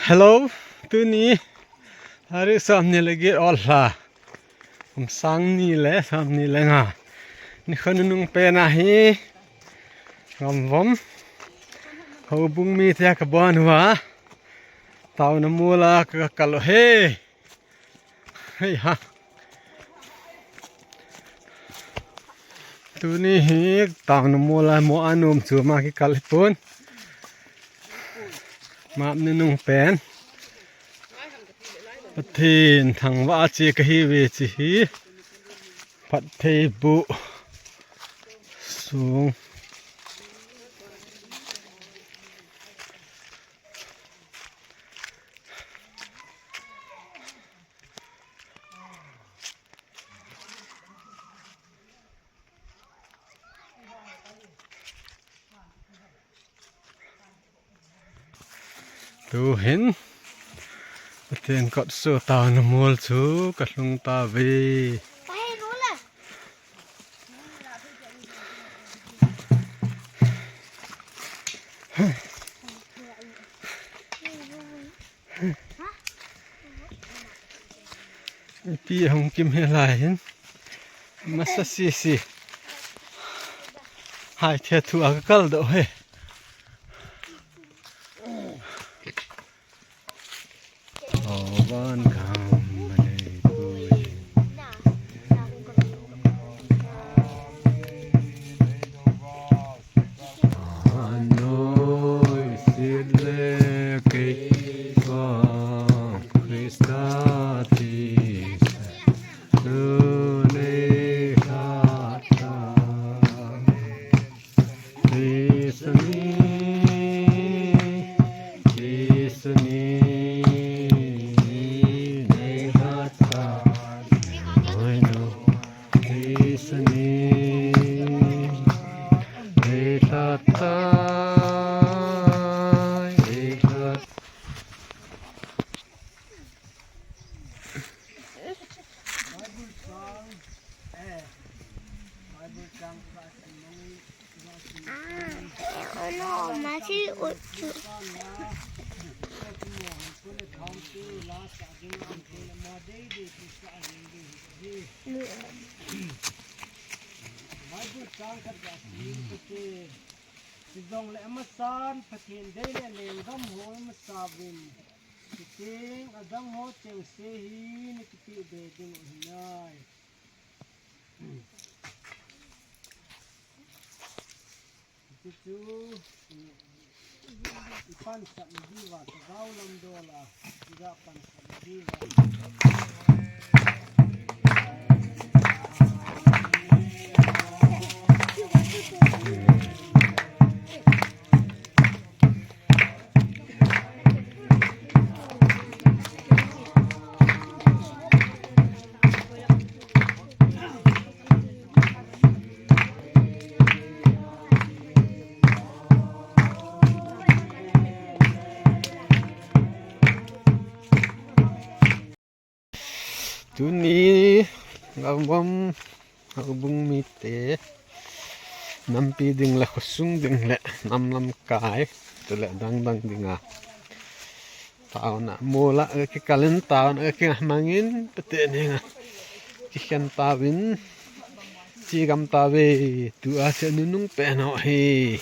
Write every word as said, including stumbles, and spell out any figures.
Hello, tuni tarik sawmnih le giat, Aw Hla, kum sang nih le sawmnih le nga, nikhua nunung pen ahi. Gamvom houbung mite a ka buan uh a, tauna mual a ka kal uh hi. Hei ha. Tuni hi tauna mual a maw a nuam cuam a kikal hi pun. Map nunung pen Pathian thangvah a ci ka hi ve ci hi. Phatthei buh sung. Tuhin Pathian kotsu tauna mual cu ka tlung ta ve. Pi hong kim he lai hin masa sisi hai thia thu a ka kal deuh he. Aw van gam a nei pui. A noi sit le kei pa Krista ti nu nei khat ta. Tisani, tisani, nei khat ta. Tisani, nei khat ta. Bible chang khat ka sim ka te. Sizong le a masan Pathian dei le lenggam ho a masa vin. Kiting a dang ho teng se hi na kipih be ding uh nai. Cucu i pansat na diva ka gau lam dola i ga pansat na diva. Tuni Gamvom houbung mite nampi ding le khuasung ding le namlam kai tu le dangdang dinga tauna mual ah ka kikal in, tauna ka kingah mangin Pathian hengah kikhen ta vin ci gam ta ve. Tu a ciah nunung pen aw hi.